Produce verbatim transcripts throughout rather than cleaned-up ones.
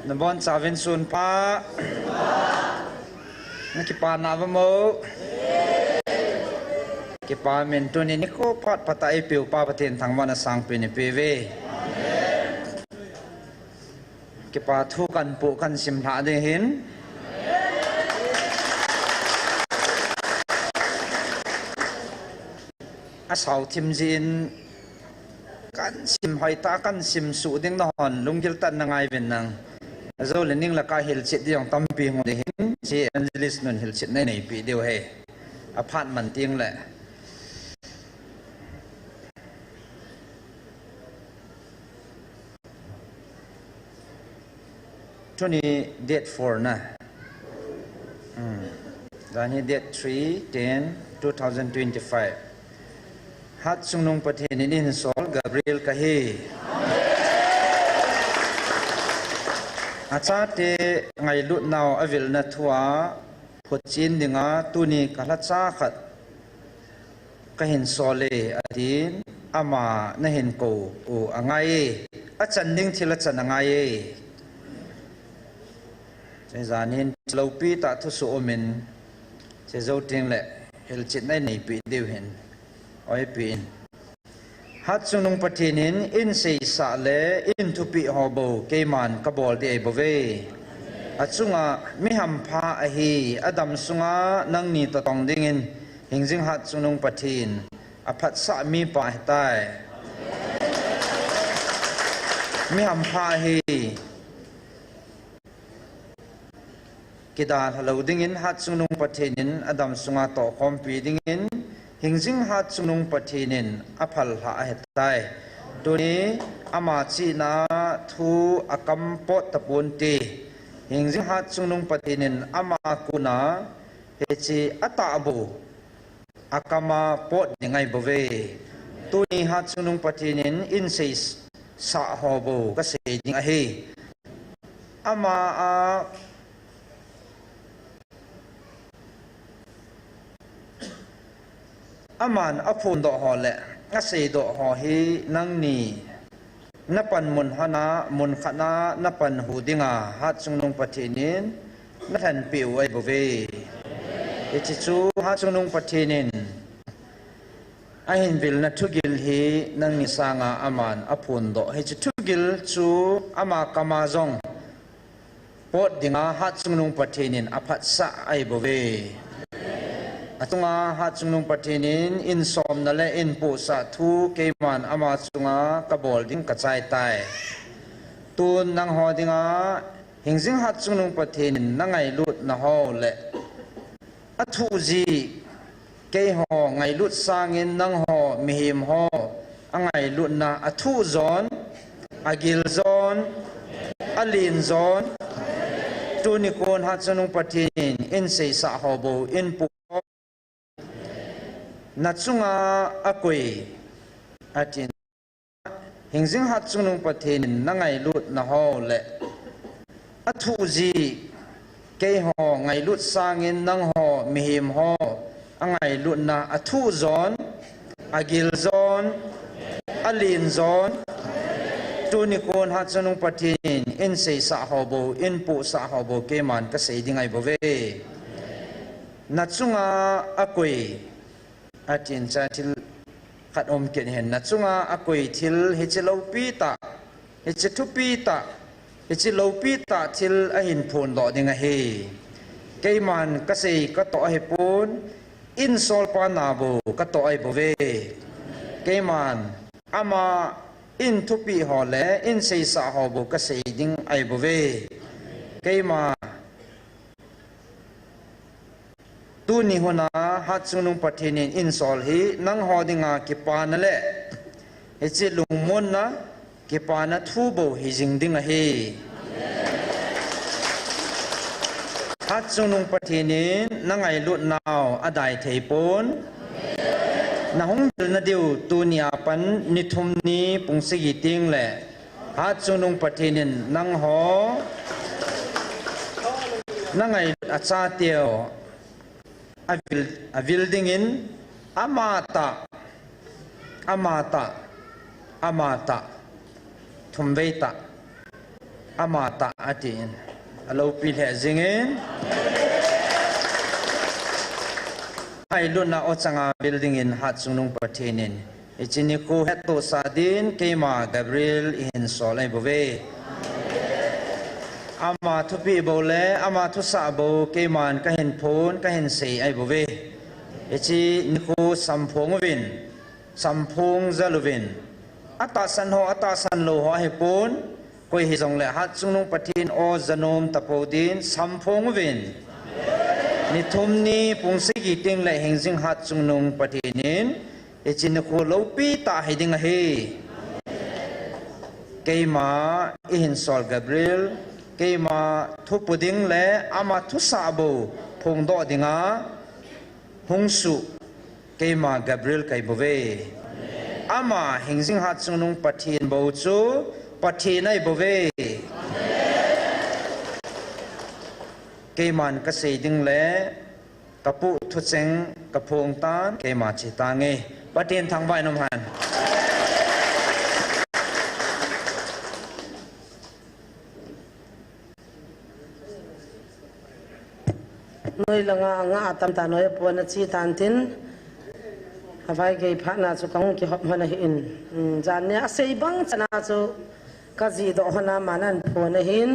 Nabonchauvin sun pha. Nakipa navem o? Kipa min tuni nikho phat phatah a eipeu pa Pathen thangvahna sangpen eipeuve. Kipa thu kahin poh kahin sim lhah ding ahin. Asao thim jin kahin sim hoitah a kahin sim suh ding nahon lunggil tah in nangaiuvin lang. Ajou le ning le ka hilchet ding jong tampi hung ding ahin, hiche evangelist nun hilchetna eineipeh diu ahi. Aphat man teng le. Tuni date four na. Hmm. Janhi date three, ten, two thousand twenty-five. Hatchungnung Pathen in eihin sol Gabriel kahi. Achate ngailutnau avilna thua photchen dinga tuni kalhacha khat kahin sol e, atin, ama nahin kou u angai e, achan ding thil achan angai e. Hiche jan hin loupi tah thusoh umin, hiche jou teng le hilchetna eineipeh diu ahin, oipi in. Hatchungnung Pathen in eihin seisah le eihin thupeh ho bou keiman kabol ding ahibouve. Achunga mi hampha ahi, adam sunga nangni toh tong dingin hingjing Hatchungnung Pathen aphatsah mipa ahitai. Mi hampha ahi. Kidalha lou dingin Hatchungnung Pathen in adam sunga tohkhompi dingin hingjing Hatchungnung Pathen in aphal lhah ahitai. Tuni ama chihna thu akam pot taponte. Hingjing Hatchungnung Pathen in ama kona hiche atahbou akama pot ding ahibouve. Tuni Hatchungnung Pathen in eihin seisah ho bou kasei ding ahi. Ama a, aman aphondoh ho le aseidoh ho hi nangni napan mun hana, mun khatna napan hu dinga Hatchungnung Pathen in nalhenpeh u ahibouve. Hiche chu Hatchungnung Pathen in ahin vilna thugil hi nangni sanga aman aphondoh. Hiche thugil chu ama kama jong pot dinga Hatchungnung Pathen in aphatsah ahibouve. Achunga Hatchungnung Pathen in eihin somna le eihin pohsah thu keiman ama chunga kabol ding kachai tai. Tun nangho dinga hingjing Hatchungnung Pathen in nangailutna ho le athuh jeh, keiho ngailut sangin nangho mihem ho angailutna athuh jon, agil jon, alen jon, tuni kon Hatchungnung Pathen in eihin seisah ho bou eihin po nachunga akoi, atin. Hingjing Hatchungnung Pathen in nangailutna ho le athuh jeh, keiho ngailut sangin nangho mihem ho angailutna athuh jon, agil jon, alen jon, tuni kon Hatchungnung Pathen in eihin seisah ho bou, eihin pohsah ho bou keiman kasei ding ahibouve. Nachunga akoi, atin, cha thil khat um kit hin, nachunga akoi thil hiche loupi tah, hiche thupi tah, hiche loupi tah thil ahin phondoh ding ahi. Keiman kasei katoh ahipon, eihin solpa na bou katoh ahibouve. Keiman ama eihin thupeh ho le eihin seisah ho bou kasei ding ahibouve. Keima tuni huna Hatchungnung Pathen in eihin sol hi nangho dinga kipana le hiche lungmonna, kipana thu bou hijing ding ahi. Hatchungnung Pathen in nangailutnau adai theipon. Nahung vilna diu tunia pat ni thum ni pung sagi teng le Hatchungnung Pathen in nangho nangailut achateu avil, avil dingin amatah, amatah, amatah, thumvei tah, Ama tah atin, aloupi lheh jingin. Ngailutna ochanga building in Hatchungnung Pathen in, hiche nikho hettohsah din keima Gabriel eihin sol ahibouve. Ama thupeh bou le ama thusah bou keiman kahin phon, kahin sei ahibouve. Hiche nikho samphong uvin, samphong jal uvin, atahsan ho, atahsan lou ho ahipon, koi hijongle Hatchungnung Pathen o janom tapou din samphong uvin. Ni thum ni pung sagi tengle hingjing Hatchungnung Pathen in hiche nikho loupi tah hiding ahi. Keima eihin sol Gabriel, keima thupu ding le ama thusah bou phongdoh dinga hung suh keima Gabriel kahibouve. Ama hingjing Hatchungnung Pathen bou chu Pathen ahibouve. Keiman kasei ding le kapu thucheng kaphong tan, keima chetange. Pathen thangvah in umhen. Noi langa anga atam ta noi apon achi tan tin, avaigei phatna chu kahung kihop hon ahin. Jan nia asei bang chana chu kajihdoh hon a, aman ahin phon ahin.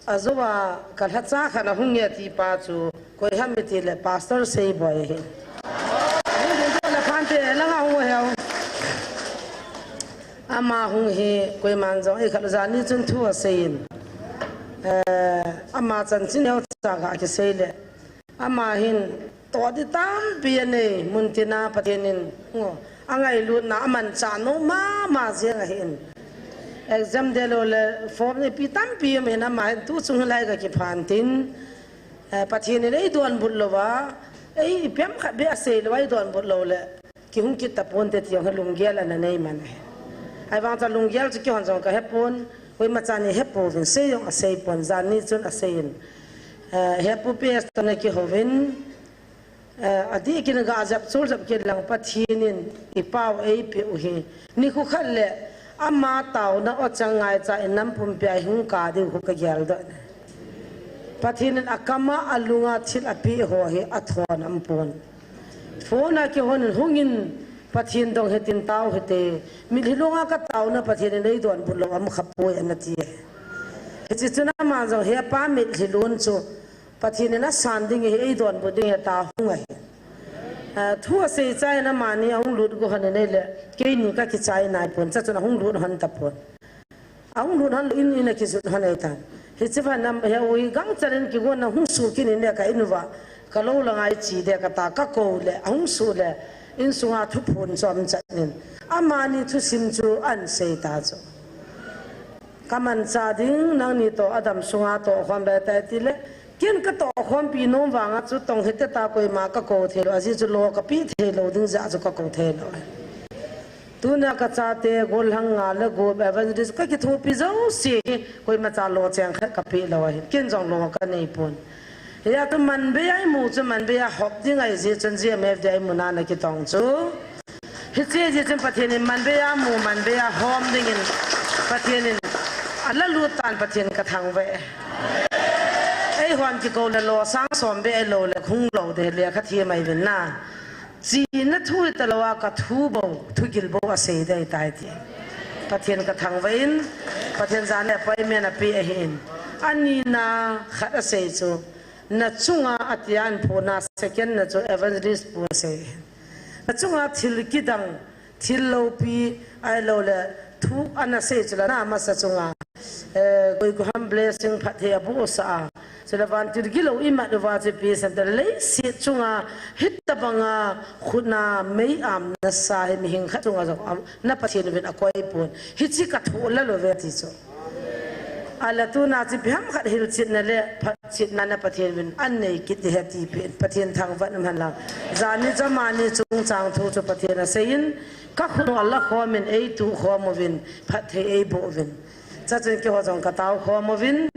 Ajouva kalhacha khat ahunge atipa chu koiham itile Pastor Seiboi ahin. Hung dingdoh le phante, langa hung uheu. Ama hung hi koiman jong eikhatlou, jani chun thu aseiyin, ama chanchin neocha ga kiseile, ama hin todi tampi anei, muntina Pathen in angailutna amanchah nom mama jeng ahin. Exam delou le form nepi tampi um ahin, ama hin tuchung hilai kakiphan tin, Pathen in eidonbut louva, ei ipi ham khat beh asei louva eidonbut loule kihung kit taponte ti jong hi lunggel ana nei man ahi. Ahivang chun lunggel chu keihon jong kahepon, koimachan ihepouvin, sei jong aseipon, jani chun aseiyin, He Pu Pastor, nakihouvin, adih kit in gajep chul jep kit lang, Pathen in ipao eipeh u hi nikho khat le ama taona ochang ngaicha in nam pumpia ihung kap diu khu kageldoh e. Pathen in akama alunga thil apeh ho hi athon aumpon. Phone a kihon in hungin, Pathen dong hitin tao hite, mitlhi longa kataona Pathen in eidonbut lou aum khapoi anati. Hiche chun aman jong hepa mitlhi lon chu Pathen in asan ding ahi, eidonbut ding ahi tia hung ahi. Thu asei chai in amani ahung lut go hon in ahile, keini kakichai naipon, chuchun ahung lut hon tapon. Ahung lut hon lou in, in akijot hon ahitan. Hiche phat in, he u hi gangchal in kigonna hung suh kit in le ka in uva, kalou langa iche de kati, kakou le, ahung suh le, insunga thuphon chu aumchan in, amani thusim chu ahin sei ta chu. Kamanchah ding, nangni toh adam sunga tohkhom ding ahitai atile, ken katohkhompi nom vanga chu tong hite tia koima kakou theilou, ajeh chu lo kapeh theilou ding jeh a chu kakou theilou. Tunia kachate gollhang nga le gup evangelist kakithopi jouse hi koimacha lo cheng khat kapeh lou ahi, ken jong lo kaneipon. Hijeh chun manbeiya imu chu manbeiya hop ding ahijeh chun G M F D a imuna nakitong chu. Hiche jeh chun Pathen in manbeiya mu, manbeiya hom dingin Pathen in alalut tan, Pathen kathangvah e. Eihon kikou le lo sang som beh ahilou le hung lou ding, lekha them ahiuvin na. Chihna thu hitalouva kathu bou, thugil bou asei ding ahitai ti. Pathen kathangvah in, Pathen jan le appointment apeh ahin. Anina khat asei chu, nachunga atia ahin phonna second na chu evangelist pu asei. Nachunga thil kidang, thil loupi, ahiloule thu ana sei chule na masa chunga, koi koham blessing phatthei abohsah a. Chule vantil gilou imat uva chu ipi asei em tile, leiset chunga hitobanga khutna mei-am nasa hi mihing khat chunga jong na Pathen uvin akoipon. Hiche kathoh lal uve ti chu. Ahile tuna chu ipi ham khat hilchetna le phatchetna na Pathen uvin anei kit ding ahi ti pen Pathen thangvah in umhen lang. Jani chu amani chungchang thu chu Pathen aseiyin, kakhut u alakhom in eituhkhom uvin, phatthei eiboh uvin. Chuchun keiho jong katao khom uvin,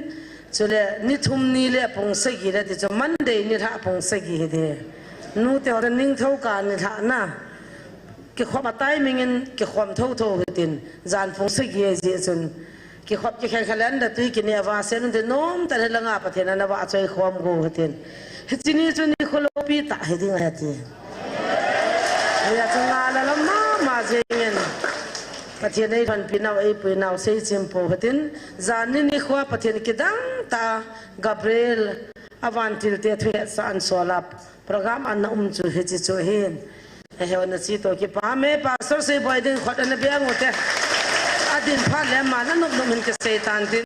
chule ni thum ni le pung sagi le ti chu Monday nilhah pung sagi hiding. Nuteho chu ningthou kah nilhah na kikhom a timing in kikhom thouthou hitin, jan pung sagi ahijeh chun, Kikhop kikhen kha le an da tui kine a vahse nunte nomtah in hilanga Pathen in ana vahchoi khom go hitin. Hiche ni chu nikho loupi tah hiding ahi ati. Hijeh chun ngal alam mama jengin, Pathen in eilhonpi nau, eipui nau seichim pou hitin. Jan ni nikho a Pathen kidang tah a Gabriel avantil te thuhetsah ana sol a program ana um chu hiche chu ahin. Eheu, nache toh kipah e, Pastor Seiboi ding khut ana beng ute. Adin phat le aman anop nop hin kisei tante.